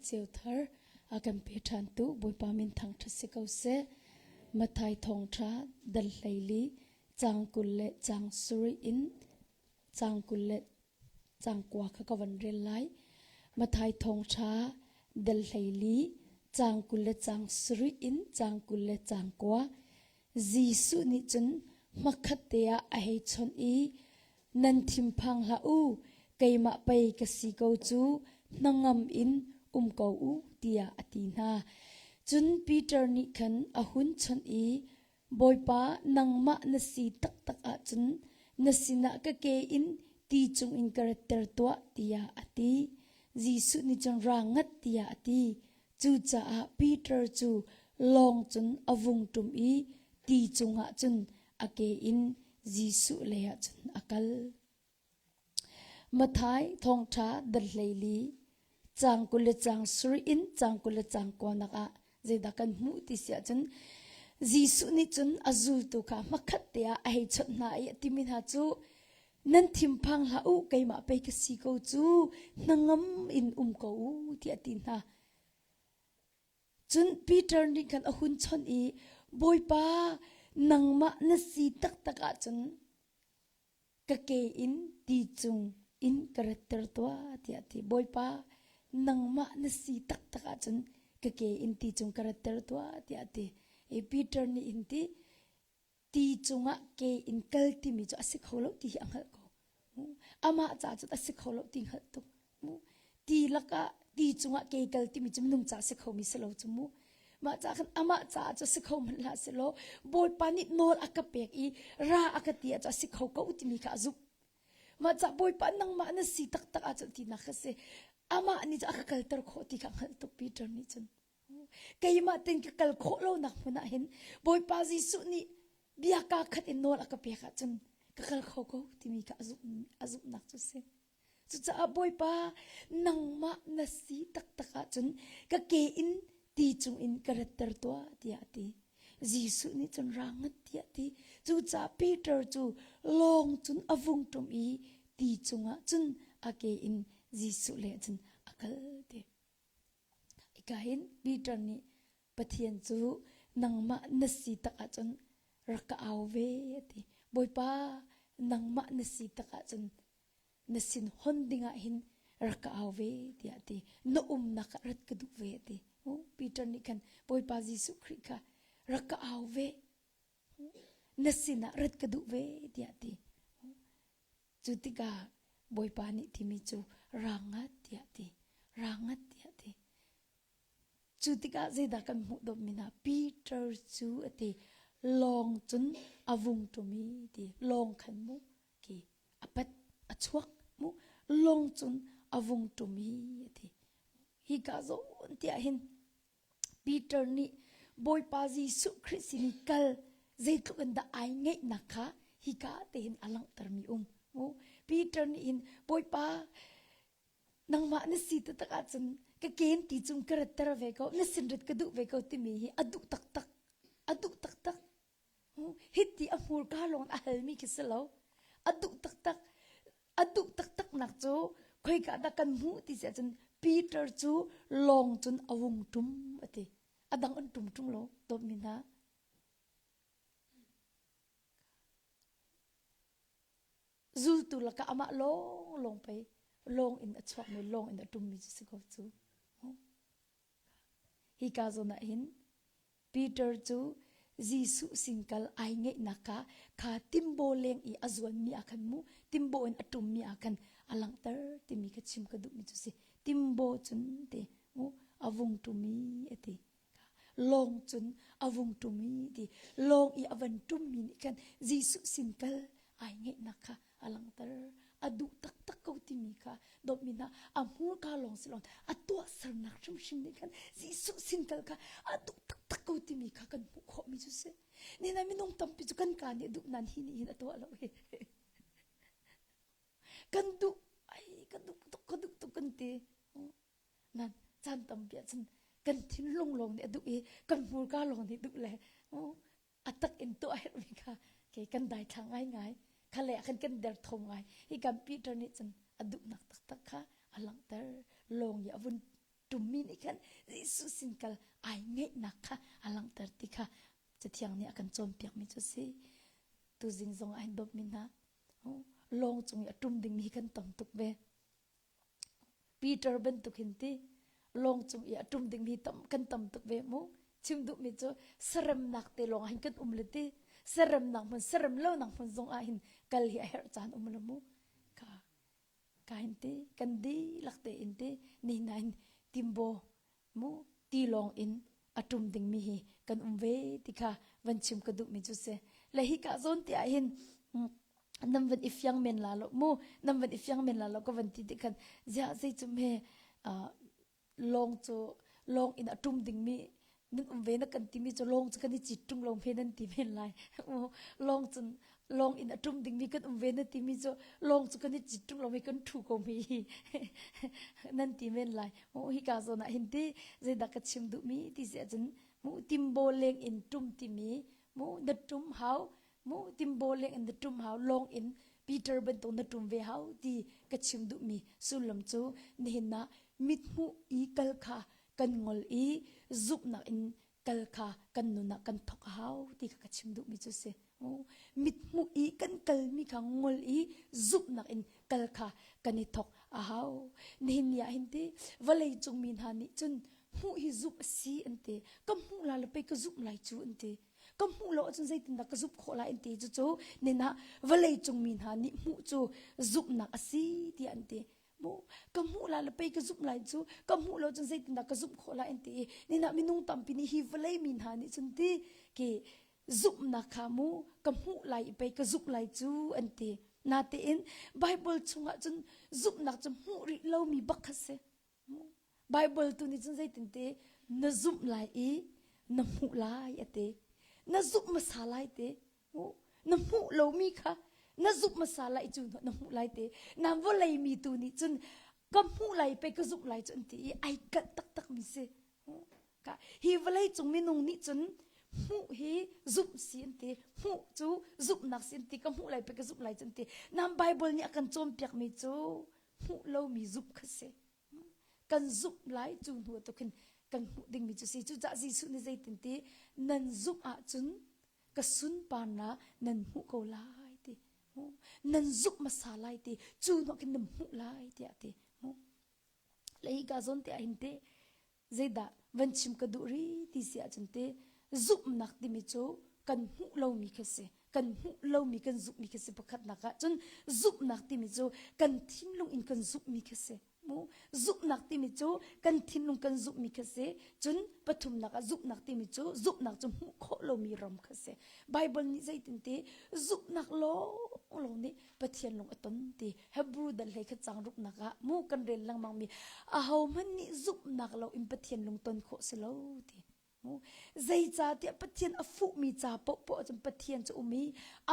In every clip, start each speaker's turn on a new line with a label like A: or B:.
A: Thaceu thar a kan pe ṭhan tu Bawipa min thangṭhat si ko seh. Matthai thawngṭha dal 14 caang 20 le caang sarih in caang 20 le caang kua kha ka van rel lai. Matthai thawngṭha dal 14 caang 20 le caang sarih in caang 20 le caang kua Jesuh nih cun hmakhatte ah a hei chawnh i nan thinphang hlah u, keimah pei ka si ko cu, hnangam in um ko u, tiah a ti hna. Cun Peter nih khan a hun chawnh i, Bawipa, nangmah na si taktak ahcun na sinah ka ke in ti cungin ka ratter tuah, tiah a ti. Jesuh nih cun ra ngat tiah a ti. Cucaah Peter cu lawng cun a vung ṭum i ti cungah cun a ke in Jesuh leiah cun a kal. Matthai thawngṭha dal 14 caang 20 le caang sarih in caang 20 le caang kuanak ah zeidah kan hmuh ti si ahcun Jesuh nih cun a zultu kha hmakhat te ah a hei chawnh hna i a timi hna cu nan thinphang hlah u keimah pei ka si ko cu hnangam in um ko u tiah a ti hna. Cun Peter nih khan a hun chawnh i Bawipa nangmah na si taktak ahcun ka ke in ti cung in ka ratter tuah tiah a ti. Bawipa nangmah na si taktak ahcun ka ke in ti cung ka ratter tuah tiah a ti. I Peter nih hin ti ti cungah ke in kal timi cu a si kho lo ti hi a hngalh ko. Amah ca cu a si kho lo ti hngalh tuk. Ti lakah ti cungah ke kal timi cu minung ca si khomi si lo cu mu. Mah ca khan amah caah cu si kho hmanh hlah seh law Bawipa nih nawl a ka pek i ra a ka ti ah cu a si kho ko timi kha a zumh. Mah ca Bawipa nangmah na si taktak ahcun tinak kha si. Amah nih cu a ka kalter khawh ti kha a hngalh tuk Peter nih cun. Keimah ten ka kal khawh lonak hmun ah hin Bawipa Jesuh nih bia kaa khat in nawl a ka pek ahcun ka kal kho ko timi kha a zumhnak cu a si. Cucaah Bawipa nangmah na si taktak ahcun ka ke in ti cungin ka ratter tuah tiah a ti. Jesuh nih cun ra ngat tiah a ti. Cucaah Peter cu lawng cun a vung ṭum i ti cungah cun a ke in Jesuh lei ah cun a kal ti. Hika hin Peter nih Pathian cu nangmah na si tak ahcun rak ka au ve a ti. Bawipa nangmah na si tak ahcun na sin hon dingah hin rak ka au ve tiah a ti. Na umnak ah rat ka duh ve a ti. Peter nih khan Bawipa Jesuh Khrih kha rak ka au ve. Na sinah rat ka duh ve tiah a ti. Cu tikah Bawipa nih timi cu ra ngat tiah ti. Ra ngat tiah ti. Cu tikah zeidah kan hmuh dawtmi hna Peter cu a ti lawng cun a vung ṭum i ti lawng khan mu ki a pat a chuak mu lawng cun a vung ṭum i a ti. Hika zawn tiah hin Peter nih Bawipa Jesuh Khrih sin i kal zeitluk in dah ai ngeihnak kha hika te hin a langhtermi um. Peter nih hin Bawipa nangmah na si taktak ahcun ka ken ti cung ka ratter ve ko na sin rat ka duh ve ko timi hi a duh taktak a duh taktak hiti a hmurka lawng a halmi khi si lo a duh taktak a duh taktak nak cu khoika dah kan hmuh ti si ahcun Peter cu lawng cun a vung ṭum a ti a dang an ṭum ṭung lo dawtmi hna zultu lakah amah lawng lawng pei lawng in a chuakmi lawng in a ṭummi cu si ko cu hika zawn ah hin Peter cu Jesuh sin kal ai ngeihnak kha kha timbo leng i a zuanmi ah khan mu timbo in a ṭummi ah khan a langhter timi kha chim ka duhmi cu si timbo cun ti mu a vung ṭumi a ti lawng cun a vung ṭumi ti lawng i a van ṭummi nih khan Jesuh sin kal ai ngeihnak kha a langhter a duh taktak ko timi kha dawtmi hna a hmurka lawng si lo a tuahsernak hrimhrim nih khan Jesuh sin kal kha a duh taktak ko timi kha kan hmuh khawhmi cu si nina minung tampi cu kan ka nih duh nan hi nih hin a tuah lo hi kan duh ai ka duh tuk ka duh tuk kan ti nan caan tampi ahcun kan thinlung lawng nih a duh i kan hmurka lawng nih duh le a tak in tuah herhmi kha ke kan daithlang ngaingai kha le khan kan derthawm ngai hi kan Peter nih cun a duhnak taktak kha a langhter lawng i a vun. ṭummi nih khan Jesuh sin kal ai ngaihnak kha a langhter ti kha Cathiang nih a kan cawnpiakmi cu a si. Tuzing zong ah hin dawtmi hna, lawng cung i a ṭum dingmi hi kan tam tuk ve. Peter bantuk hin ti lawng cung i a ṭum dingmi tam kan tam tuk ve mu. Chim duhmi cu saremnak te lawng ah hin kan um le ti. Saremnak hmun, sarem lonak hmun zong ah hin kal hi a herh caan um lo mu. Ka ka hin ti kan dihlak tein ti nihin ah hin timbaw mu tilawng in a ṭum dingmi hi kan um ve ti kha van chim ka duhmi cu si. Le hi ka zawn ti ah hin nan van i fiang men la lo mu nan van i fiang men la lo ka van ti ti khan ziah zei cum he lawng cu lawng in a ṭum dingmi nan um ve na kan timi cu lawng cu kan i cit ṭung lo hme nan ti men lai lawng cun lawng in a ṭum dingmi kan um ve na timi cu lawng cu kan i cit ṭung lo mi kan ṭhu ko mi hi nan ti men lai mu hika zawn ah hin ti zeidah ka chim duhmi ti si ahcun mu timbo leng in ṭum timi mu na ṭum hau mu timbo leng in na ṭum hau lawng in Peter bantuk na ṭum ve hau ti ka chim duhmi sullam cu nihin ah mithmuh i kal kha kan ngol i zumhnak in kal kha kan nun ah kan thok a hau ti kha ka chim duhmi cu si. Mithmuh i kan kalmi kha ngol i zumhnak in kal kha kan i thok a hau. Nihin ni ah hin ti vawlei cung mi hna nih cun hmuh hi zumh a si an ti. Ka hmuh la le pei ka zumh lai cu an ti. Ka hmuh lo ahcun zeitindah ka zumh khawh lai an ti. Cucu nin ah vawlei cung mi hna nih hmuh cu zumhnak a si tiah an ti. Mu ka hmuh lai le pei ka zumh lai cu ka hmuh lo cun zeitindah ka zumh khawh lai an ti i nina minung tampi nih hi vawlei mi hna nih cun ti ki zumhnak kha mu ka hmuh lai i pei ka zumh lai cu an ti natein Bible chungah cun zumhnak cu hmuh rih lomi bak kha si Bible tu nih cun zeitin ti na zumh lai i na hmuh lai a ti na zumh hmasa lai ti na hmuh lomi kha na zumh hmasa lai cu na hmuh lai te na vawlei mi tu nih cun ka hmuh lai pe ka zumh lai cu an ti i ai kalh taktak mi si ka hi vawlei cung minung nih cun hmuh hi zumh si an ti hmuh cu zumhnak si an ti ka hmuh lai pe ka zumh lai cu an ti nam bible nih a kan cawnpiak mi cu hmuh lomi zumh kha si kan zumh lai cu hnu tu khin kan hmuh dingmi cu si cucaah Jesuh nih zeitin ti nan zumh ahcun ka sunparnak nan hmuh ko lai ti nan zumh hmasa lai ti cu hnu khin nan hmuh lai tiah ti le hi ka zawn te ah hin te zeidah van chim ka duh ri ti si ahcun te zumhnak timi cu kan hmuh lomi khi si kan hmuh lomi kan zumhmi khi si pakhatnak ah cun zumhnak timi cu kan thinlung in kan zumhmi khi si mu zumhnak timi cu kan thinlung kan zumhmi khi si cun pathumnak ah zumhnak timi cu zumhnak cu hmuh khawh lomi ram kha si bible nih zeitin ti zumhnak lawng lawng nih Pathian lung a ton ti Hebrew dal hlei khat cang ruknak ah mu kan rel lengmang mi aho hmanh nih zumhnak lo in Pathian lung ton khawh si lo ti mu zeicahtiah Pathian a fuhmi ca paohpaoh cun Pathian cu um i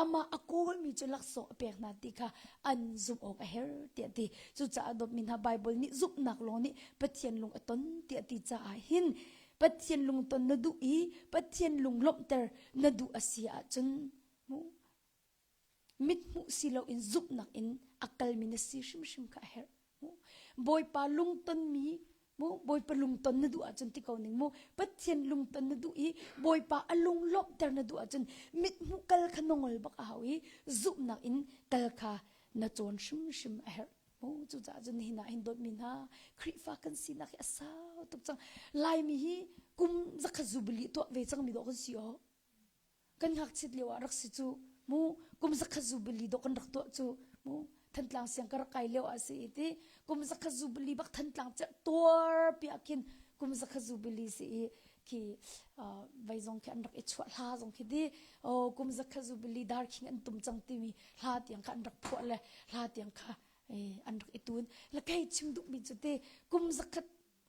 A: amah a kawlmi cu laksawng a pek hna ti kha an zumh awk a herh tiah ti cucaah dawtmi hna Bible nih zumhnak lawng nih Pathian lung a ton tiah ti caah hin Pathian lungton na duh i Pathian lung lawmhter na duh a si ahcun mu mithmuh si loin zumhnak in a kalmi na si hrimhrim kha a herh. Bawipa lungtonmi mu Bawipa lungton na duh ahcun ti ko ning mu Pathian lungton na duh i Bawipa a lung lawmhter na duh ahcun mithmuh kal kha na ngol bak a hau i zumhnak in kal kha na cawn hrimhrim a herh. Mu cucaah cun nihin ah hin dawtmi hna Khrihfa kan sinak hi a sau tuk cang. Laimi hi kum zakhat zubili tuah ve cangmi dawh kan si aw. Kan ngakchiat lio ah rak si cu mu kum zakhat zubili dawh kan rak tuah cu mu Thantlang siang ka rak kai lio ah si i ti kum zakhat zubili bak Thantlang cerh tuar piah khin kum zakhat zubili si i khi vai zong khi an rak i chuah hla zong khi di o kum zakhat zubili darkhing an tum cang timi hla tiang kha an rak phuah le hla tiang kha an rak i tun la kei chim duhmi cu te kum zakhat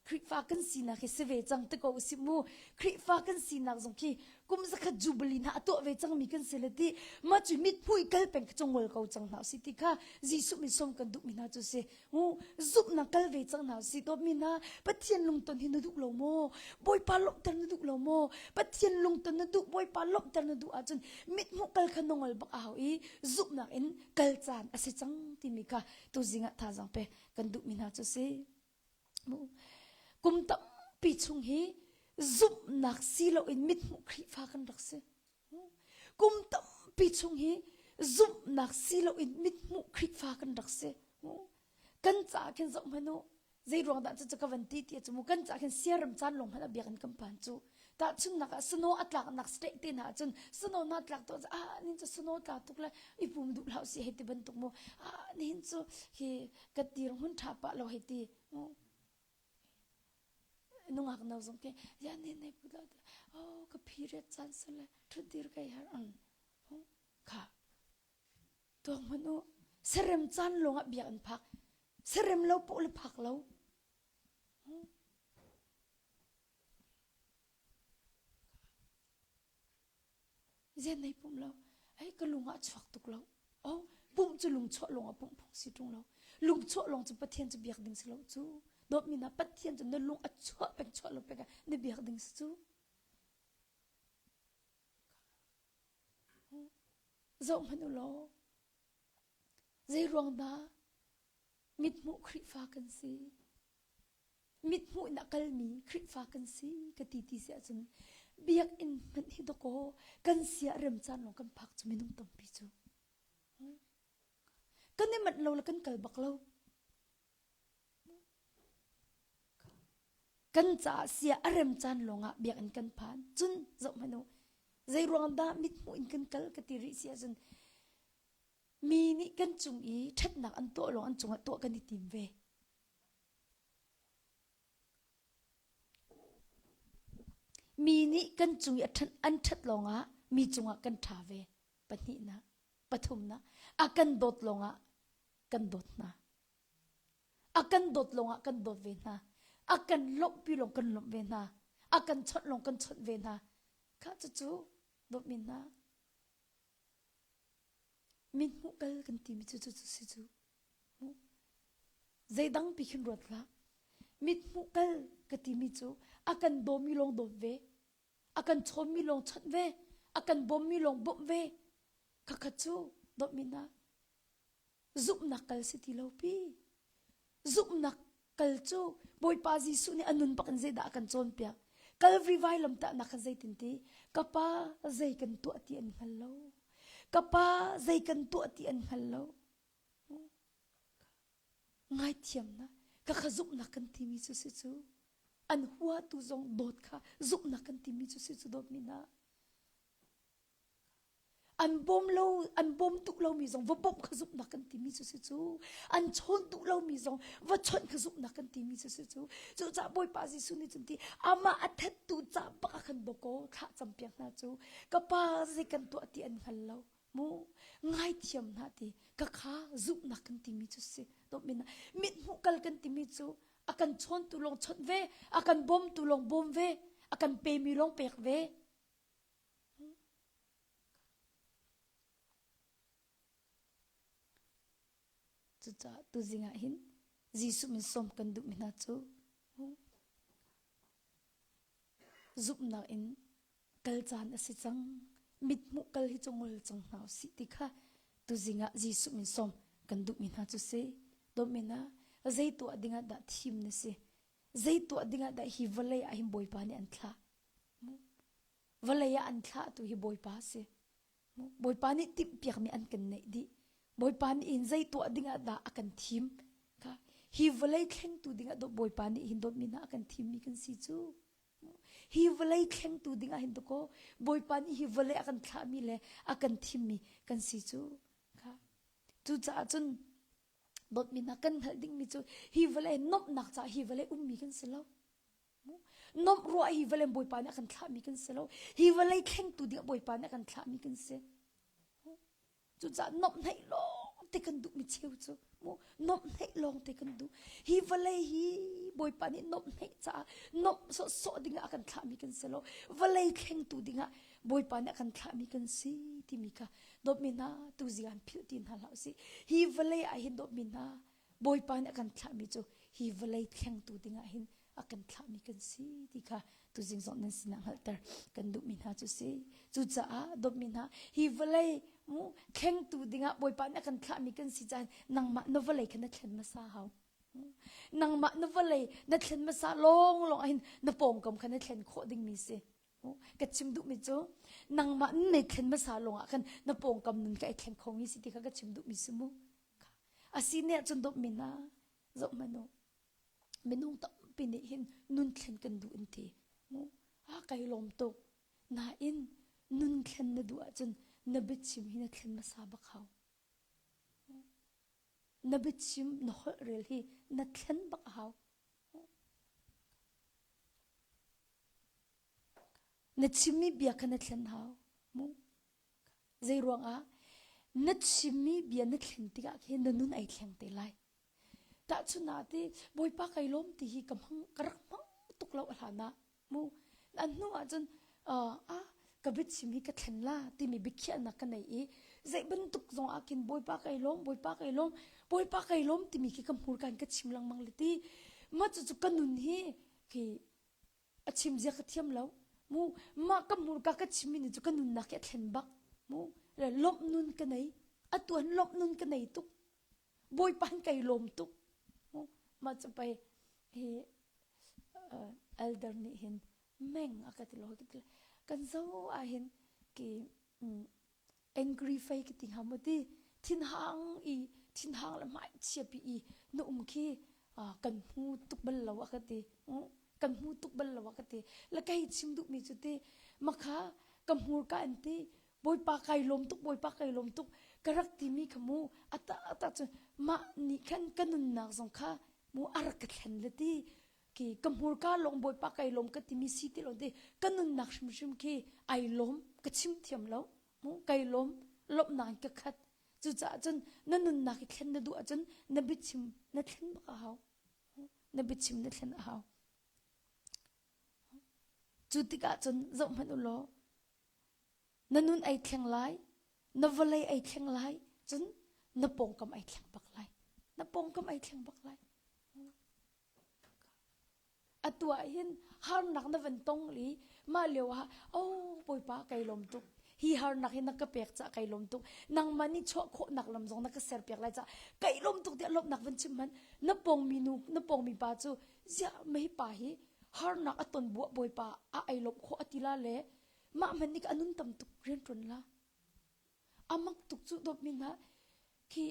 A: Khrihfa kan sinak hi si ve cang te ko usih mu. Khrihfa kan sinak zong khi kum zakhat jubilee hna a tuah ve cangmi kan si le ti ma cu mithmui kal peng kha cungol ko cang hna usih ti kha Jesuh min sawm kan duhmi hna cu si. Mu zumhnak kal ve cang hna usih dawtmi hna Pathian lungton hi na duh lo maw? Bawipa lawmhter na duh lo maw? Pathian lungton na duh Bawipa lawmhter na duh ahcun mithmuh kal kha nongol bak a hau i zumhnak in kal caan a si cang timi kha tuzing ah thazaang pe kan duhmi hna cu si. Kum tampi chung hi zumhnak si loin mithmuh Khrihfa kan rak si. Kum tampi chung hi zumhnak si loin mithmuh Khrihfa kan rak si. Kan caah khin zoh hmanh u. Zei ruang dah cucu ka van ti ti cu mu kan caah khin siaram caan lawng hmanh ah biakinn kan phan cu. Tahchunhnak ah snow a tlaknak state te hna ahcun snow na tlak to ah nin cu snow tla tuk le i pum duh hlah si hei ti bantuk mu ah nihin cu hi ka dir hmun tha pah lo hei ti mu nungak no zong ke ya ne ne pu la oh ka period caan sale thut dir kai har ang kha tuak hmanh u serem caan lawng ah biak an phak serem lo poh le phak lo Zen nei pum lo. Ei ka lung ah chuak tuk lo. Oh, pum cu lung chuah lung ah pum phung si ṭung lo. Lung chuah lawng cu Pathian cu biak ding si lo cu. Dawtmi na Pathian cu na lung a chuah peng chuah lo peng ah na biak ding si cu. Zoh hmanh u law. Zei ruang dah mithmuh Khrihfa kan si? Mithmuh in a kalmi Khrihfa kan si ka ti ti si ahcun biakinn hmanh hi dawkaw kan sia rem caan lawng kan phak cu minung tampi cu. Kan i manh lo le kan kal bak lo. Kan caah sia a rem caan lawngah biakinn kan phan. Cun zoh hmanh u, zei ruang dah mithmuh in kan kal ka ti rih si ahcun mi nih kan cung i ṭhatnak an tuah lawng an cungah tuah kan i tim ve. Mi nih kan cung i an ṭhat lawngah mi cungah kan ṭha ve. Pahnihnak, pathumnak, a kan dawt lawngah kan dawt hna. A kan dawt lawngah kan dawt ve hna. A kan lawmhpi lawng kan lawmh ve hna. A kan chawnh lawng kan chawnh ve hna. Kha cucu dawtmi hna Min hmuh kal kan timi cu cu si cu. Zeidang pi khin ruat hlah. Mit hmuh kal ka timi cu a kan dawmi lawng dawt ve. A kan chawnmi lawng chawnh ve. A kan bawmmi lawng bawmh ve. Khakhat cu dawtmi hna zumhnak kal si ti lo pi. Zumhnak kal cu Bawipa Jesuh nih a nun bak in zeidah a kan cawnpiak. Calvary vailamtahnak khan zeitin ti? Ka pa zei kan tuah ti an hngal lo. Ka pa zei kan tuah ti an hngal lo. Ngaithiamnak ka kha zumhnak kan timi cu si cu an huatu zong dawt kha zumhnak kan timi cu si cu dawtmi hna. An bawm lo an bawm duh lomi zong va bawmh kha zumhnak kan timi cu si cu an chawn duh lomi zong va chawnh kha zumhnak kan timi cu si cu cucaah Bawipa Jesuh nih cun ti amah a thattu ca bak ah khan bawkaw thlah campiak hna cu ka pa zei kan tuah ti an hngal lo mu ngaithiam hna ti ka kha zumhnak kan timi cu si dawtmi mit hmuh kal kan timi cu a kan chawntu lawng chawnh ve a kan bawmtu lawng bawm ve a kan pemi lawng pek ve Cucaah tuzing ah hin Jesuh min sawm kan duhmi hna cu zumhnak in kal caan a si cang. Mithmuh kal hi cu ngol cang hna usih ti kha tuzing ah Jesuh min sawm kan duhmi hna cu si. Dawtmi hna, zei tuah dingah dah thim na si? Zei tuah dingah dah hi vawlei ah hin Bawipa nih an thlah? Vawlei ah an thlahtu hi Bawipa a si. Bawipa nih timhpiakmi an kan neih dih. Bawipa nih hin zei tuah dingah dah a kan thim? Kha hi vawlei thlengtu dingah Bawipa nih hin dawtmi hna a kan thimmi kan si cu. Hi vawlei thlengtu dingah hin dakaw Bawipa nih hi vawlei a kan thlahmi le a kan thimmi kan si cu. Kha cucaah cun dawtmi hna kan hngalh dingmi cu hi vawlei nuamhnak caah hi vawlei ummi kan si lo. Nomh ruah hi vawlei Bawipa nih a kan thlahmi kan si lo. Hi vawlei thlengtu ding Bawipa nih a kan thlahmi kan si. Cucaah nomhhnaih lawng te kan duhmi cheu cu mu nomhhnaih lawng te kan duh. Hi vawlei hi Bawipa nih nomhhnaih caah nomh sawhsawh dingah a kan thlahmi kan si lo. Vawlei thlengtu dingah Bawipa nih a kan thlahmi kan si timi kha dawtmi hna tuzing ah philh ti hna hlah usih. Hi vawlei ah hin dawtmi hna Bawipa nih a kan thlahmi cu hi vawlei thlengtu dingah hin a kan thlahmi kan si ti kha tuzing zong nan sinah hngalhter kan duhmi hna cu si. Cucaah dawtmi hna hi vawlei mu thlengtu dingah Bawipa nih a kan thlahmi kan si caan nangmah na vawlei kha na thlen hmasa hau. Nangmah na vawlei na thlen hmasa lawnglawng ahhin na pawngkam kha na thlen khawh dingmi si. Ka chim duhmi cu nangmah na thlen hmasa lawngah khan na pawngkam nun kha ai thleng khomi si ti kha ka chim duhmi si mu. Asi ne ahcun dawtmi hna zoh hmanh u. Minung tampi nih hin nun thlen kan duh an ti. A kai lawm tuk. Nain nun thlen na duh ahcun na biachim hi na thlen hmasa bak hau. Na biachim na holh rel hi na thlen bak a hau. Na chimmi bia kha na thlen hau. Mu. Zei ruangah na chimmi bia na thlen tikah khin na nun ai thleng te lai. Tahchun ah ti Bawipa kai lawm ti hi ka hmang ka rak hmang tuk lo a hlan ah mu an hnu ah cun ah ka biachim hi ka thlen la timi biakhiahnak ka nei i zei bantuk zong ah khin Bawipa kai lawm Bawipa kai lawm Bawipa kai lawm timi khi ka hmurka in ka chim lengmang le ti mah cucu ka nun hi khi a chim zia ka thiam lo mu mah ka hmurka ka chimmi nih cu ka nunnak hi a thlen bak mu le lawmh nun ka nei atu han lawmh nun ka nei tuk Bawipa an kai lawm tuk mu mah cu pei hi elder nih hin meng a ka ti lo ka ti kan zo ah hin ki angry fei ka ti hnga maw ti thinhang i thinhang le hmai chia pi i na um khi kan hmu tuk bal lo a ka ti kan hmu tuk bal lo a ka ti la kai chim duh mi cu ti makha ka hmurka an ti bawipa kai lawm tuk bawipa kai lawm tuk ka rak timi kha mu ata ata cu mah nih khan ka nunnak zong kha mu a rak ka thlen le ti khi ka hmurka lawng bawipa kai lawm ka timi si ti lo ti ka nunnak hrimhrim khi ai lawm ka chim thiam lo mu kai lawm lawmhnak in ka khat cucaah cun na nunnak i thlen na duh ahcun na biachim na thlen bak a hau na biachim na thlen a hau cu tikah cun zoh hmanh u law na nun ai thleng lai na vawlei ai thleng lai cun na pawngkam ai thleng bak lai na pawngkam ai thleng bak lai Atu ah hin harnak na van tong li mah lio ah oh bawipa kai lawm tuk hi harnak hi na ka pek cah kai lawm tuk nangmah nih chuah khawhnak lam zong na ka ser piak lai cah kai lawm tuk tiah lawmhnak van chim hmanh na pawngmi nu na pawngmi pa cu ziah mei pa hi harnak a ton buah bawipa a ai lawmh khawh a ti la le mah hmanh nih ka anun tam tuk rian ṭuan la A mak tuk cu dawtmi hna khi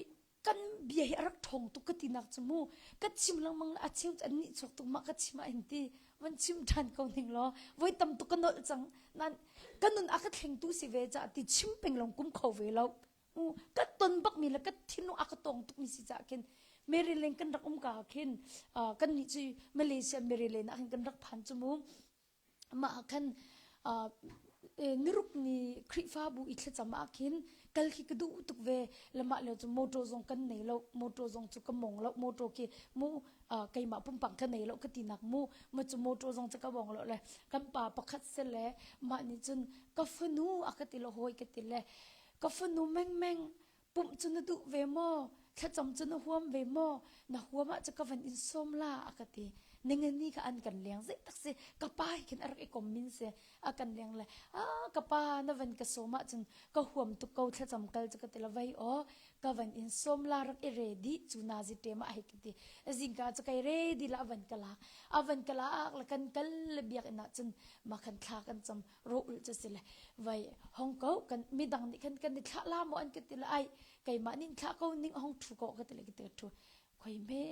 A: kan bia hi a rak ṭhawng tuk ka tinak cu mu ka chim lengmang a cheu cu an nih chuak tuk mah ka chim ah hin ti van chim ṭhan ko ning law voi tam tuk ka nolh cang nan ka nun a ka thlengtu si ve caah ti chim peng lawng kum kho ve lo ka ton bakmi le ka thinlung a ka tawng tukmi si caah khin Maryland kan rak um ka khin kan nih cu Malaysia Maryland ah khin kan rak phan cu mu Mah ah khan niruk ni Khrihfabu i thlacam ah khin kal khi ka duh tuk ve. Le mah lio cu motor zong kan nei lo, motor zong cu ka mong lo, motor khi mu keimah pumpak ka nei lo ka tinak mu, ma cu motor zong cu ka bong lo le kan pa pakhat se le mah nih cun ka fanu a ka ti lo hawi ka ti le ka fanu mengmeng pumh cu na duh ve maw thlacam cu na huam ve maw na huam ah cu ka van in sawm la a ka ti ningani kha an kan leng zei tak si ka pa hi khin a rak i kom min si a kan leng le a ka pa na van ka sawm ah cun ka huam tuk ko thlacam kal cu ka ti la vei aw ka van in sawm la rak i ready cu na zi te ma hei ka ti zingka cu kai ready la a van ka lak a van ka lak la kan kal le biakinn ah cun ma khan thla kan cam ro ulh cu si le vai hong ko kan midang nih khan kan i thlah la maw an ka ti le ai keimah nih thlah ko ning hong thu ko ka ti le ka ti thu khoi me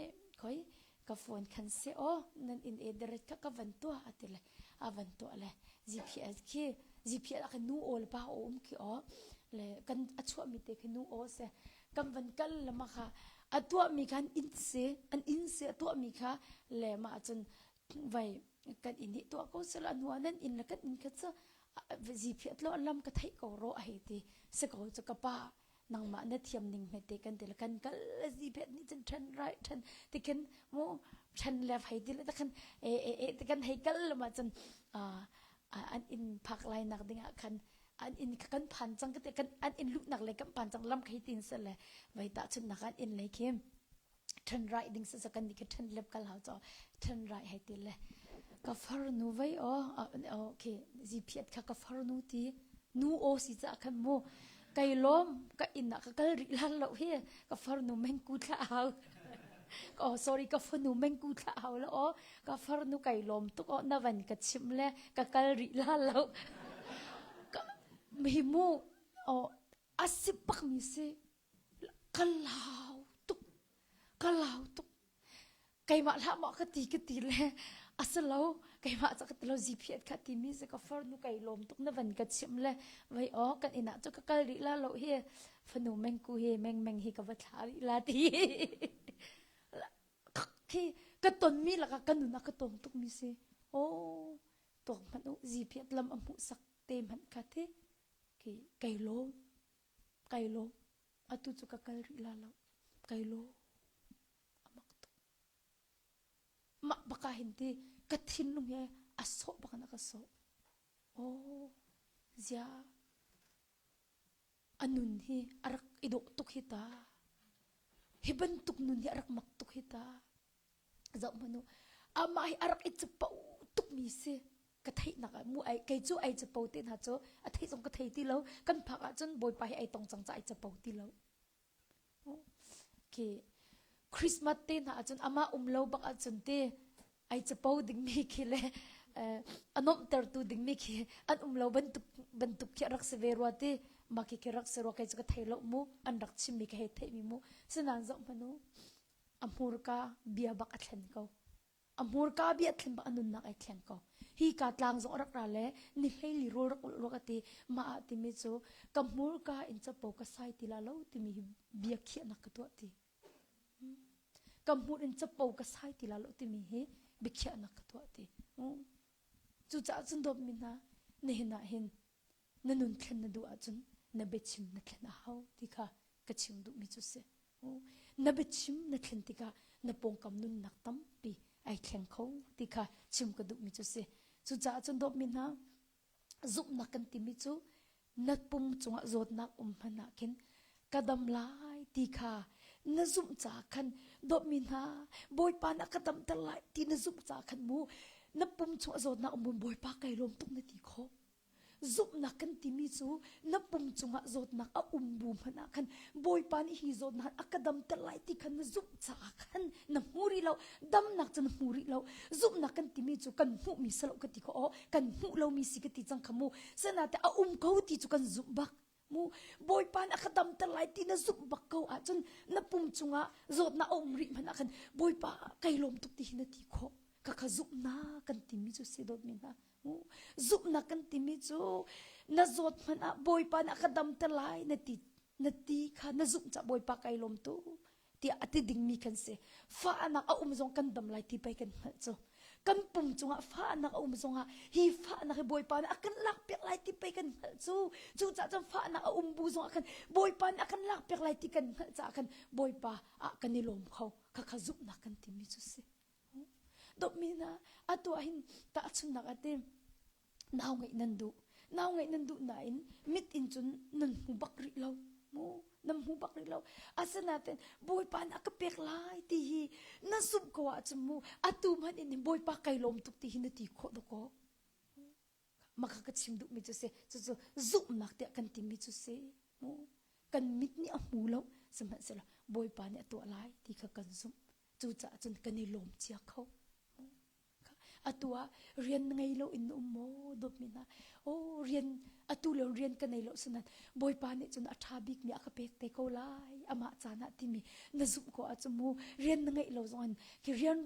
A: khoi ka phone khan se o nan in e direct kha ka van tua ati le a van tua le GPS khi GPS a nu o le pa o um khi o le kan a chuah mi te khi nu o se kan van kal le ma kha a tua mi khan in se an in se a tua mi kha le ma cun vai kan inn hi tuah ko sela hnu ah nan inn le kan inn kha cu ziphiat lo lam ka theih ko ro a hei ti si ko cu ka pa nangmah na thiam ning hmete kan ti le kan kal ziphiat nih cun then right then ti khin mu then left hei ti le ta khan e e e ti kan hei kal ma cun an inn phak lai nak ding ah khan an inn kan phan cang ka ti kan an inn luhnak le kan phan cang lam khei tin se le vai ta chun nak an inn lei khi ṭhen right ding sa kan nih ṭhen lep kal hau cho ṭhen right hei ti le ka farnu vei o okay ziphiat kha ka farnu ti nu o si ca khan mu kai lom ka inn ah ka kal rih lan lo hi ka farnu meng ku thla hau. Oh sorry ka fanu mengku thla hau la o ka farnu kai lawm tuk o na van ka chim le ka kal rih la lo. Ka hi mu oh a si bak mi si ka lau tuk ka lau tuk keimah hlah maw ka ti ka ti le a si lo keimah ca ka ti lo ziphiat kha timi si ka farnu kai lawm tuk na van ka chim le vai o kan inn ah cu ka kal rih la lo hi fanu mengku hi meng meng hi ka va thla rih la ti khi ka tonmi lakah ka nun ah ka tong tuk mi si oh tuak hmanh u ziphiat lam a hmuh sak te hmanh kha thi khi kai lawm kai lawm atu cu ka kal rih la lo kai lawm a mak tuk mah baka hin ti ka thinlung he a sawh bak in a ka sawh oh zia a nun hi a rak i dawh tuk hi ta hi bantuk nun hi a rak mak tuk hi ta zoh hmanh u amah hi a rak i capo tukmi si ka theihnak ah mu ai kei cu ai capo te hna cu a theih zong ka thei ti lo kan phak ahcun bawipa hi ai tong cang ca ai capo ti lo khi Christmas te hna ahcun amah um lo bak ahcun te ai capo dingmi khi le a nuamhtertu dingmi khi an um lo bantuk bantuk khi a rak si ve rua ti mah khi khi rak si rua kei cu ka thei lo mu an rak chimmi ka hei theihmi mu sinain zoh hmanh u a hmurka bia bak a thlen ko a hmurka bia thlen bak a nunnak ai thleng ko hi ka tlang zong a rak ra le ni hleili rawl rak ulh ruak ati mah ah timi cu ka hmurka in capo ka sai ti la lo timi hi bia khiahnak ka tuah ti ka hmur in capo ka sai ti la lo timi hi biakhiahnak ka tuah ti cucaah cun dawtmi hna nihin ah hin na nun thlen na duh ahcun na biachim na thlen a hau ti kha ka chim duhmi cu si. Na biachim na thlen tikah na pawngkam nunnak tampi ai thleng kho ti kha chim ka duhmi cu si. Cucaah cun dawtmi hna zumhnak kan timi cu na pum cungah zawtnak um hmanh ah khin ka dam lai ti kha na zumh caah khan dawtmi hna Bawipa na ka damter lai ti na zumh caah khan mu na pum chungah zawtnak um Bawipa kai lawm tuk na ti khawh. Zumhnak kan timi cu na pum cungah zawtnak a um bu hmanh ah khan Bawipa nih hi zawtnak a ka damter lai ti khan na zumh caah khan na hmu rih lo damnak cu na hmu rih lo zumhnak kan timi cu kan hmuhmi si lo ka ti kho aw kan hmuh lomi si ka ti cang kha mu sinate a um ko ti cu kan zumh bak mu Bawipa nih a ka damter lai ti na zumh bak ko ahcun na pum cungah zawtnak a um rih hmanh ah khan Bawipa kai lawm tuk ti hi na ti khawh ka kha zumhnak kan timi cu si dawtmi hna Zumhnak kan timi cu na zawt hmanh ah Bawipa nih a ka damter lai na ti na ti kha na zumh caah Bawipa kai lawm tu tiah a ti dingmi kan si. Fahnak a um zong kan dam lai ti pei kan hngalh cu. Kan pum cungah fahnak a um zongah hi fahnak hi Bawipa nih a kan lakpiak lai ti pei kan hngalh cu. Cucaah cun fahnak a um bu zongah khan Bawipa nih a kan lakpiak lai ti kan hngalh caah khan Bawipa ah kan i lawm kho. Khakha zumhnak kan timi cu si. Dawtmi hna, atu ah hin tahchunhnak ah ti nau ngeih nan duh. Nau ngeih nan duh nain mit in cun nan hmu bak rih lo. Mu, nan hmu bak rih lo. Asinain Bawipa nih a ka pek lai ti hi na zumh ko ahcun mu atu hmanh in Bawipa kai lawm tuk ti hi na ti khawh dawkaw. Mah kha ka chim duhmi cu si. Cucu zumhnak tiah kan timi cu si. Mu, kan mit nih a hmu lo, sihmanhsehlaw Bawipa nih a tuah lai ti kha kan zumh. Cucaah cun kan i lawm cia kho. Atu ah rian ngei lo in um maw dawtmi hna. Oh rian atu lo rian ka nei lo sunan Bawipa nih cun a ṭha bikmi a ka pek te ko lai amah caan ah timi na zumh ko ahcun mu rian na ngeih lo zong in khi rian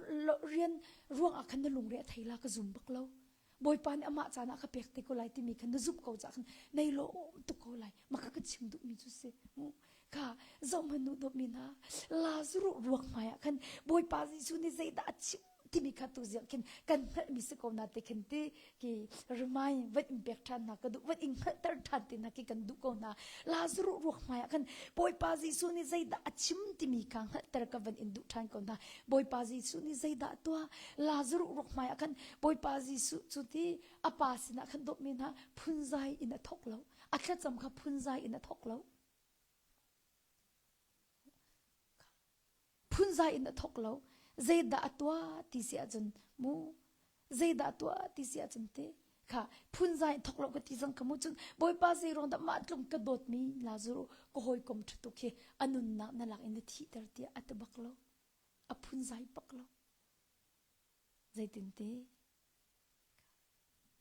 A: rian ruang ah khan na lungre a thei la ka zum bak lo. Bawipa nih amah caan ah ka pek te ko lai timi kha na zumh ko caah khan nei lawm tuk ko lai. Mah kha ka chim duhmi cu si. Kha zohhmanh nu dawtmi hna Lazarus ruak hmai ah khan Bawipa Jesuh nih zeidah a chim timi kha tu ziang khin kan hngalhmi si ko na te khin ti ki remind van in pek ṭhan hna ka duh van in hngalhter ṭhan ti hna ki kan duh ko hna Lazarus ruak hmai ah khan Bawipa Jesuh nih zeidah a chim timi kha hngalhter ka van in duh ṭhan ko hna Bawipa Jesuh nih zeidah tuah Lazarus ruak hmai ah khan Bawipa Jesuh cu ti a pa sinah khan dawtmi hna phunzai in a thawk lo a thlacam kha phunzai in a thawk lo phunzai in a thawk lo zeidah a tuah ti si ahcun mu zeidah a tuah ti si ahcun te kha phunzai in thawk lo ka ti zang ka mu cun bawipa zei ruang dah mah tlung ka dawtmi Lazarus ka hawikom ṭha tuk hi a nunnak na lak in na thihter tiah a ti bak lo. A phunzai bak lo. Zeitin ti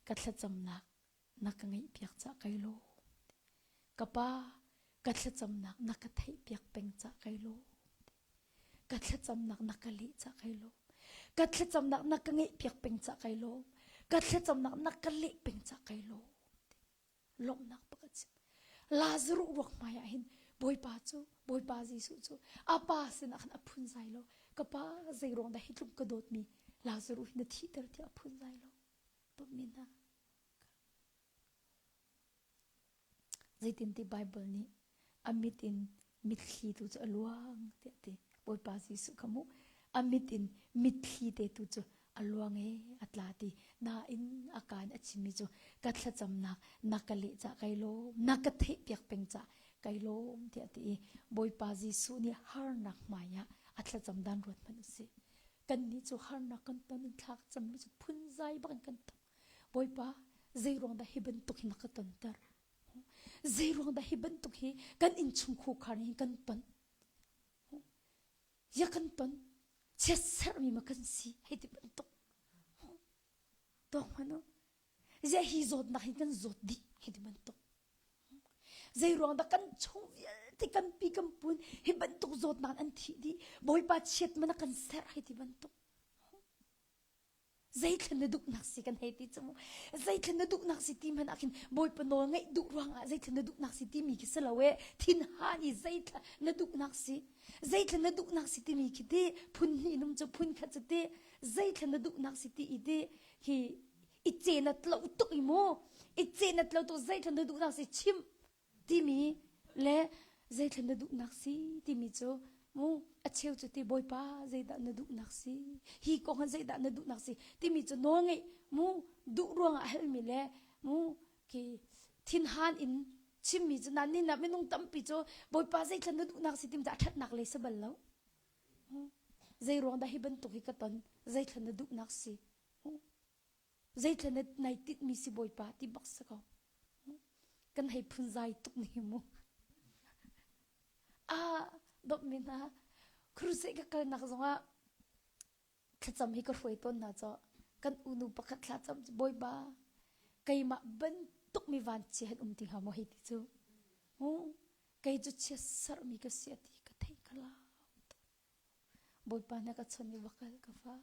A: ka thlacamnak na ka ngeihpiak cah kai lawm. Ka pa ka thlacamnak na ka theihpiak peng cah kai lawm. Ka thlacamnak na ka leh cah kai lawm. Ka thlacamnak na ka ngeihpiak peng cah kai lawm. Ka thlacamnak na ka leh peng cah kai lawm. Lawmhnak pakhat chim. Lazarus ruak hmai ah hin Bawipa cu Bawipa Jesuh cu a pa sinah khan a phunzai lo. Ka pa zei ruang dah hi tluk ka dawtmi Lazarus hi na thihter tiah a phunzai lo. Dawtmi hna. Zeitinti Baibal nih a mit in mitthli tu cu a luang tiah a ti. Bawipa Jesuh kha mu a mit in mitthli te tu cu a luang e a tla ti. Nain a kaan a chimmi cu ka thlacamnak na ka leh cah kai lawm, na ka theihpiak peng cah kai lawm tiah a ti i Bawipa Jesuh nih harnak hmai ah a thlacam dan ruat hmanh u sih. Kannih cu harnak kan ton in thla ka cammi cu phunzai bak in kan thok. Bawipa, zei ruang dah hi bantuk hi na ka tonter? Zei ruang dah hi bantuk hi kan innchung khukhar hi kan ton? Ya kan ton? Chiatserhmi ma kan si? Hei ti bantuk. Tuak hmanh u. Ziah hi zawtnak hi kan zawt dih? Hei ti bantuk. Zei ruang dah kan chung vialte kan pi kan pun hi bantuk zawtnak an thih dih? Bawipa chiat ma na kan serh? Hei ti bantuk. Zeithla na duhnak si kan hei ti cu mu. Zeithla na duhnak si ti hmanh ah khin Bawipa nawl ngaih duh ruangah zeithla na duhnak si timi khi si lo e. Thinhan i zeithla na duhnak si. Zeithla na duhnak si timi khi ti phun hnih num cu phun khat cu ti zeithla na duhnak si ti i ti hi i ce na tlo tuk i mu. I ce na tlo tuk zeithla na duhnak si chim timi le zeithla na duhnak si timi cu mu a cheu cu ti bawipa zeidah na duhnak si hi kong ah zeidah na duhnak si timi cu nawl ngeih mu duh ruangah halmi le mu khi thinhan in chimmi cu nan nin ah minung tampi cu bawipa zeithla na duhnak si timi cu a ṭhatnak lei si bal lo zei ruang dah hi bantuk hi ka ton zeithla na duhnak si Zeithla na nai tinhmi si Bawipa ti bak si ko. Kan hei phunzai tuk ni mu. Ah, dawtmi hna, crusade ka kalnak zongah thlacam hi ka hruai tawn hna caw. Kan unu pakhat thlacam cu Bawipa, keimah bantuk mi vanchia han um ti hnga maw hei ti cu. Kei cu chiatserhmi ka si a ti ka theih ka lau tuk. Bawipa na ka chon i va kal ka fa.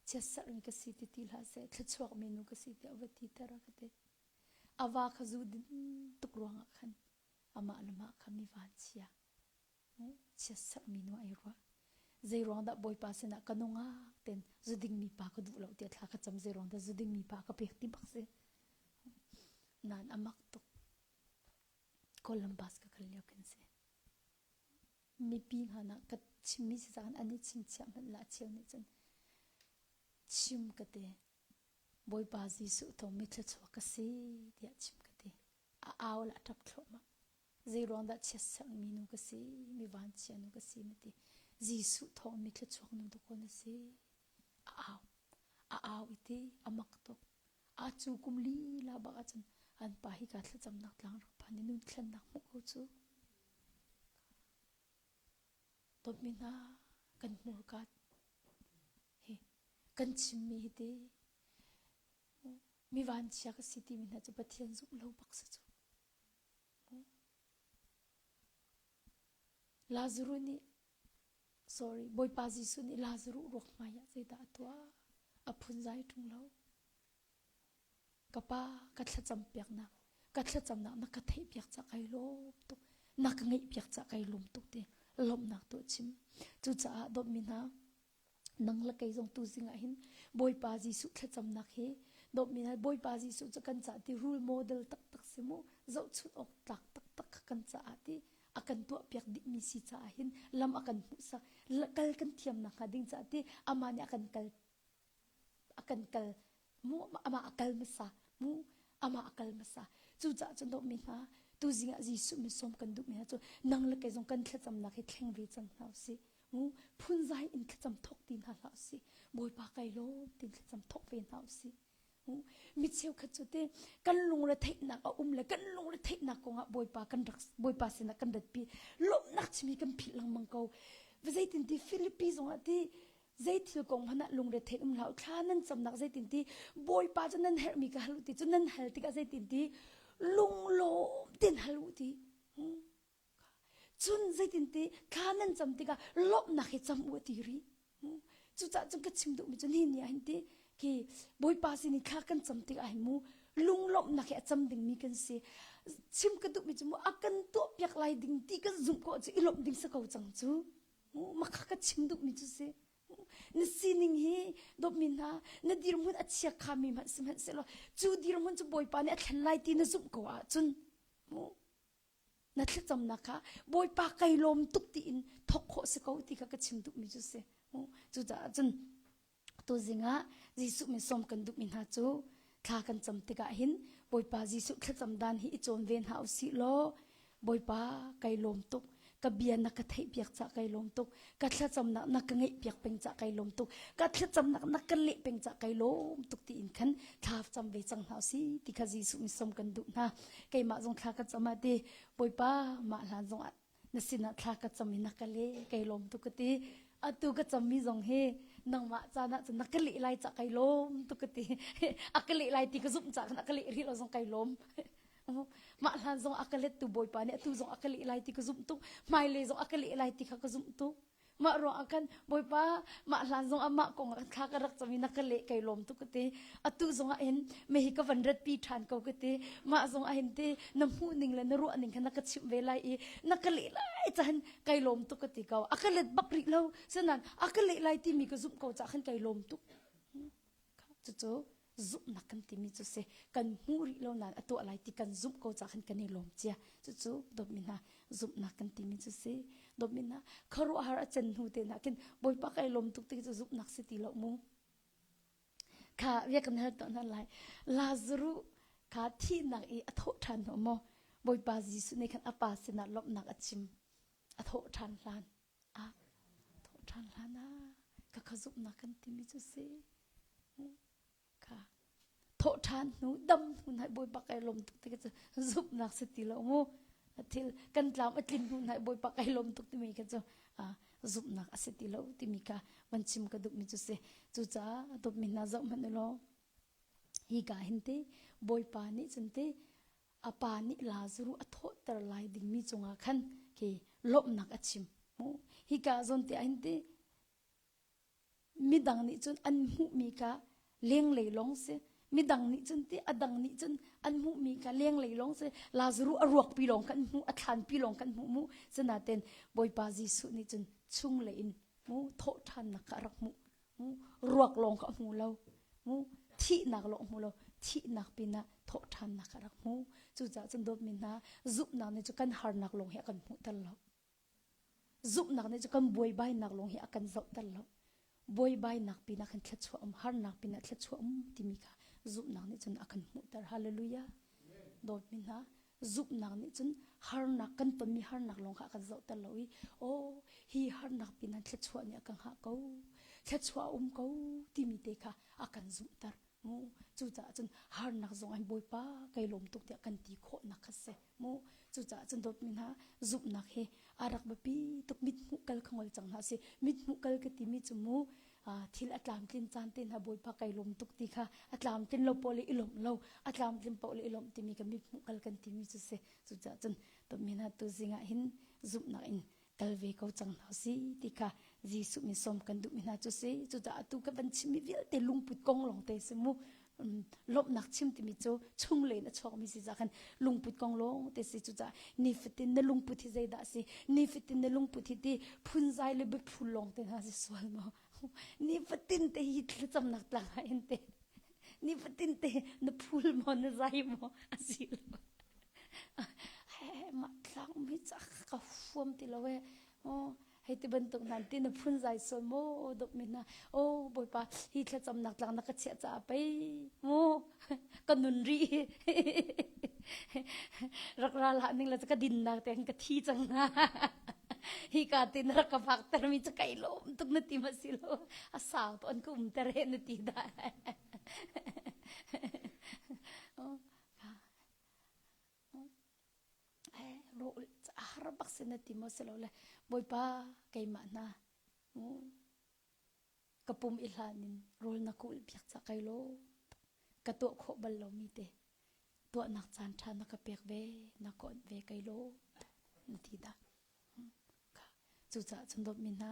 A: Chiatserhmi ka si ti ti hlah seh, thluachuakmi nu ka si tiah va ti ter a ka ti. A va kha zu din tuk ruangah khan amah le mah kha mi vanchia, chiatserhmi nu ai ruah. Zei ruang dah Bawipa sinah ka nungak ten zu dingmi pa ka duh lo tiah thla ka cam zei ruang dah zu dingmi pa ka pek ti bak si. Nan a mak tuk. Columbus ka kal lio khin si. Mipi hna ka chimmi si caan an i chingchiah hmanh la cheu nih cun chim ka ti. Bawipa Jesuh thawng mi thluachuak ka si tiah chim ka ti. A au la ṭap thluahmah. Zei ruang dah chiatserhmi nu ka si, mi vanchia nu ka si na ti. Jesuh thawng mi thluachuak nu dakaw na si. A au. A au i ti a mak tuk. A cu kum lila bak ahcun an pa hi ka thlacamnak tlang rak phan i nun thlennak hmuh ko cu. Dawtmi hna kan hmurka hi kan chimmi hi ti mi vanchia ka si timi hna cu Pathian zumh lo bak si cu. Lazarus nih sorry Bawipa Jesuh nih Lazarus ruak hmai ah zeidah a tuah? A phunzai ṭung lo. Ka pa ka thlacam piaknak ka thlacamnak na ka theih piak cah kai lawm tuk na ka ngeih piak cah kai lawm tuk ti lawmhnak tu chim cucaah dawtmi hna nang le kei zong tu zing ah hin Bawipa Jesuh thlacamnak hi dawtmi hna Bawipa Jesuh cu kan caah ti rule model taktak si mu zohchunh awk tlak taktak kan caah ti a kan tuah piak dihmi si caah hin lam a kan hmuhsak kal kan thiamnak hnga ding caah ti amah nih a kan kal a kan kal mu amah a kal hmasa mu amah a kal hmasa cucaah cun dawtmi hna tuzing ah Jesuh min sawm kan duhmi hna cu nang le kei zong kan thlacamnak hi thleng ve cang hna usih mu phunzai in thlacam thawk ti hna hlah usih Bawipa kai lawm tin thlacam thawk ve hna usih mi cheukhat cu te kan lungre theihnak a um le kan lungre theihnak kongah Bawipa kan rak Bawipa sinah kan ratpi lawmhnak chimi kan philh lengmang ko. Zeitin ti Filipi zongah ti zei thil kong hmanh ah lungre thein um hlah u thla nan camnak zeitin ti Bawipa cu nan herhmi ka hal u ti cu nan hal tikah zeitin ti lunglawm ten hal u ti. Cun zeitin ti thla nan cam tikah lawmhnak hi cam u a ti rih. Cucaah cun ka chim duhmi cu ni ni ah hin ti khi Bawipa sin i thla kan cam tikah hin mu lunglawmhnak hi a cam dingmi kan si. Chim ka duhmi cu mu a kan tuahpiak lai ding ti kan zumh ko cu i lawmh ding si ko cang cu. Makha ka chim duhmi cu si. Na sining hi dawtmi hna na dirhmun a chia khami hmanh sihmanhsehlaw cu dirhmun cu Bawipa nih a thlen lai ti na zumh ko ahcun mu na thlacamnak kha Bawipa kai lawm tuk tiin thawk khawh si ko ti kha ka chim duhmi cu si. Cucaah cun tuzing ah Jesuh min sawm kan duhmi hna cu thla kan cam tikah hin Bawipa Jesuh thlacam dan hi i cawn ve hna usih law Bawipa kai lawm tuk ka bia na ka theih piak ca kai lawm tuk ka thlacamnak na ka ngeih piak peng ca kai lawm tuk ka thlacamnak na ka leh peng ca kai lawm tuk tiin khan thla cam ve cang hna usih ti kha Jesuh min sawm kan duh hna keimah zong thla ka cam ah ti Bawipa mah hlan zong ah na sinah thla ka cam i na ka leh kai lawm tuk ka ti atu ka cammi zong hi nangmah caan ah cun na ka leh lai ca kai lawm tuk ka ti a ka leh lai ti ka zumh ca khan a ka leh rih lo zong kai lawm mah hlan zong a ka lettu Bawipa nih atu zong a ka leh lai ti ka zumh tuk hmailei zong a ka leh lai ti kha ka zumh tuk mah ruang ah khan Bawipa mah hlan zong ah mah kong ah thla ka rak cam i na ka leh kai lawm tuk ka ti atu zong ah hin me hi ka van rat pi ṭhan ko ka ti mah zong ah hin ti na hmuh ning le na ruah ning kha na ka chimh ve lai i na ka leh lai cahan kai lawm tuk ka ti ko a ka let bak rih lo sinain a ka leh lai timi ka zumh ko cah khan kai lawm tuk Cucu zumhnak kan timi cu si. Kan hmuh rih lo nain a tuah lai ti kan zumh ko caah khan kan i lawm cia. Cucu dawtmi hna zumhnak kan timi cu si. Dawtmi hna khuaruahhar a can hnu te hna khin Bawipa kai lawm tuk ti cu zumhnak si ti lo mu. Kha bia kan hal tuah hna lai. Lazarus kha thihnak i a thawh ṭhan hnu maw Bawipa Jesuh nih khan a pa sinah lawmhnak a chim. A thawh ṭhan hlan. Ah, thawh ṭhan hlan ah ka kha zumhnak kan timi cu si. Kha thawh ṭhan hnu dam hnu nai Bawipa kai lawm tuk ti cu zumhnak si ti lo mu. Thil kan tlam a tlin hnu nai Bawipa kai lawm tuk timi kha cu zumhnak a si ti lo timi kha van chim ka duhmi cu si. Cucaah dawtmi hna zoh hmanh u law hi ka hin te Bawipa nih cun te a pa nih Lazaruh a thawhter lai dingmi cungah khan khi lawmhnak a chim. Hika zawn te ah hin ti midang nih cun an hmuhmi kha lenglei lawng si. Midang nih cun ti a dang nih cun an hmuhmi kha lenglei lawng si. Lazaruh a ruakpi lawng khan hmuh, a thlanpi lawng khan hmuh mu. Sinain Bawipa Jesuh nih cun chunglei in mu thawhṭhannak kha a rak hmuh. Ruak lawng kha a hmu lo. Thihnak lawng hmu lo. Thihnak pinah thawhṭhannak kha a rak hmu. Cucaah cun dawtmi hna, zumhnak nih cu kan harnak lawng hi a kan hmuhter lo. Zumhnak nih cu kan buaibainak lawng hi a kan zohter lo. Buaibainak pinah khan thluachuah um, harnak pinah thluachuah um timi kha zumhnak nih cun a kan hmuhter. Hallelujah. Dawtmi hna, zumhnak nih cun harnak kan tonmi harnak lawng kha a kan zohter lo i aw hi harnak pinah thluachuah nih a ka hngah ko thluachuah a um ko timi te kha a kan zumhter mu cucaah cun harnak zong an bawipa kai lawm tuk tiah kan ti khawhnak kha si mu cucaah cun dawtmi hna zumhnak hi a rak biapi tuk mit hmuh kal kha ngol cang hna si mit hmuh kal ka timi cu mu thil a tlamtlin caan te hna bawipa kai lawm tuk ti kha a tlamtlin lo paoh le i lawmh lo a tlamtlin paoh le i lawmh timi ka mit hmuh kal kan timi cu si cucaah cun dawtmi hna tu zing ah hin zumhnak in kal ve ko cang hna si ti kha Jesuh min sawm kan duhmi hna cu si cucaah atu ka van chimmi vialte lungput kong lawng te si mu lawmhnak chim timi cu chunglei in a chuakmi si ca khan lungput kong lawng te si cucaah nifatin na lungput hi zeidah si nifatin na lungput hi ti phunzai le biaphul lawng te hna si sual maw nifatin te hi thlacamnak tlang ah hin te nifatin te na phul maw na zai maw asi lo mah tlang mi ca ka huam ti lo e Hei ti bantuk hna ti na phunzai sual maw dawtmi hna aw Bawipa hi thlacamnak tlang na ka chiah caah pei mu ka nun rih rak ra hlah ning la ka dinnak te ka thi cang hna hi ka ti na rak ka fak ter mi cu kai lawm tuk na ti ma si lo a sau to an ka um ter he na ti dah Rawl a har bak si. seh na ti maw si lo le Bawipa keimah hna ka pum i hlan in rawl na ka ulh piak cah kai law ka tuah khawh bal lomi te tuahnak caan ṭha na ka pek ve na ka onh ve kai law na ti dah. Cucaah cun dawtmi hna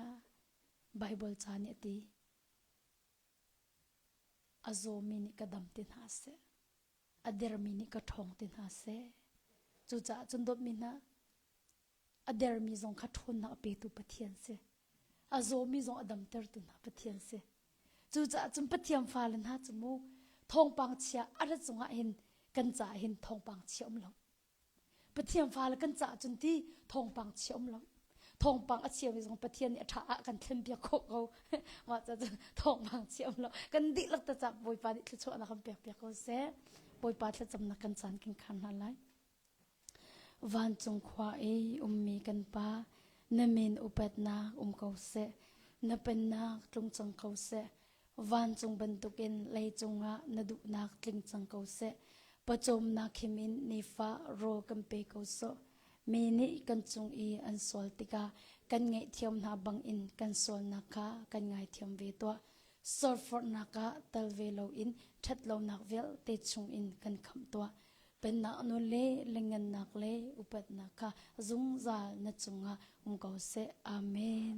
A: Baibal ca nih a ti a zawmi nih ka dam ti hna seh a dermi nih ka ṭhawng ti hna seh. Cucaah cun dawtmi hna a dermi zong kha ṭhawnnak a petu Pathian si. A zawmi zong a damtertu hna Pathian si. Cucaah cun Pathian fale hna cu mu thawngpang chia a rat zongah hin kan caah hin thawngpang chia um lo. Pathian fale kan caah cun ti thawngpang chia um lo. Thawngpang a chiami zong Pathian nih a ṭha ah kan thlen piak khawh ko. Mah ca cun thawngpang chia um lo. Kan dihlak ta cak Bawipa nih thluachuahnak kan pek piak ko seh. Bawipa thlacamnak kan caan kin khan hna lai. Vancung khua i ummi kan Pa, na min upatnak um ko seh. Na pennak tlung cang ko seh. Vancung bantukin leicung ah na duhnak tling cang ko seh. Pawcawmnak him in nifa rawl kan pe ko sawh. Mi nih kan cung i an sual tikah kan ngaihthiam hna bangin kan sualnak kha kan ngaithiam ve tuah. Sorforhnak ah tel ve loin ṭhatlonak vialte chungin kan khamh tuah. Pennak nawl le lengngannak le upatnak kha zungzal na cungah um ko seh. Amen.